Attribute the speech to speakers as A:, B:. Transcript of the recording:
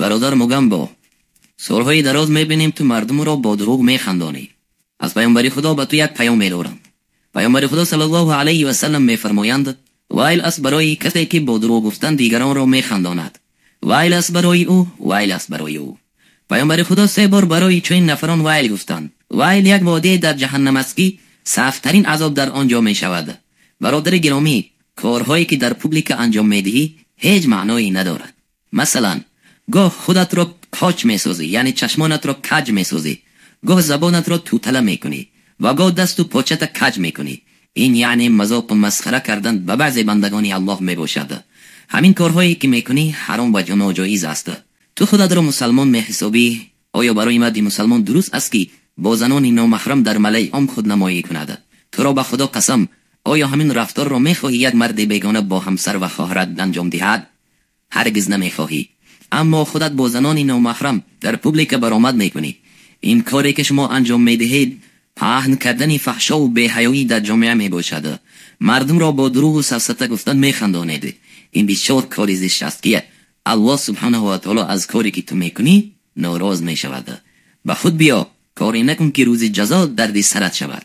A: Бародар Мугамбо, солҳои дароз мебинем ту мардумро бо дурӯғ механдонӣ. Аз паёмбари Худо ба ту як паём медорам. Паёмбари Худо саллаллоҳу алайҳи васаллам мефармоянд: вайл аст барои касе ки бо дурӯғ гуфтан дигаронро механдонад. Вайл аст барои ӯ, вайл аст барои ӯ. Паёмбари Худо се бор барои чунин нафарон вайл гуфтанд. Вайл як водӣ дар ҷаҳаннам аст, ки сахттарин азоб дар он ҷо мешавад. Бародари гиромӣ, корҳое ки дар публика анҷом медиҳӣ ҳеҷ маъное надорад. Масалан, гоҳ худатро коч месозӣ, яъне чашмонатро каҷ месозӣ, гоҳ забонатро тутала мекунӣ ва гоҳ дасту почата каҷ мекунӣ. Ин яъне мазоқу масхара кардан ба баъзе бандагони Аллоҳ мебошад. Ҳамин корҳое ки мекунӣ ҳаром ва ноҷоиз аст. Ту худатро мусалмон меҳисобӣ? Оё барои марди мусалмон дуруст аст, ки бо занони номаҳрам дар малаи ом худнамоӣ кунад? Туро ба Худо қасам, оё ҳамин рафторро мехоҳӣ як марди бегона бо ҳамсар ва хоҳарат анҷом диҳад? Ҳаргиз намехоҳӣ. Аммо худат бо занони номаҳрам дар публика баромад мекунӣ. Ин коре ки шумо анҷом медиҳед паҳн кардани фаҳшову беҳаёӣ дар ҷомеа мебошад. Мардумро бо дурӯғу сафсата гуфтан механдонед. Ин бисёр кори зишт аст, ки Аллоҳ субҳанаҳу ва таоло аз коре ки ту мекунӣ нороз мешавад. Ба худ биё, коре накун ки рӯзи ҷазо дарди сарат шавад.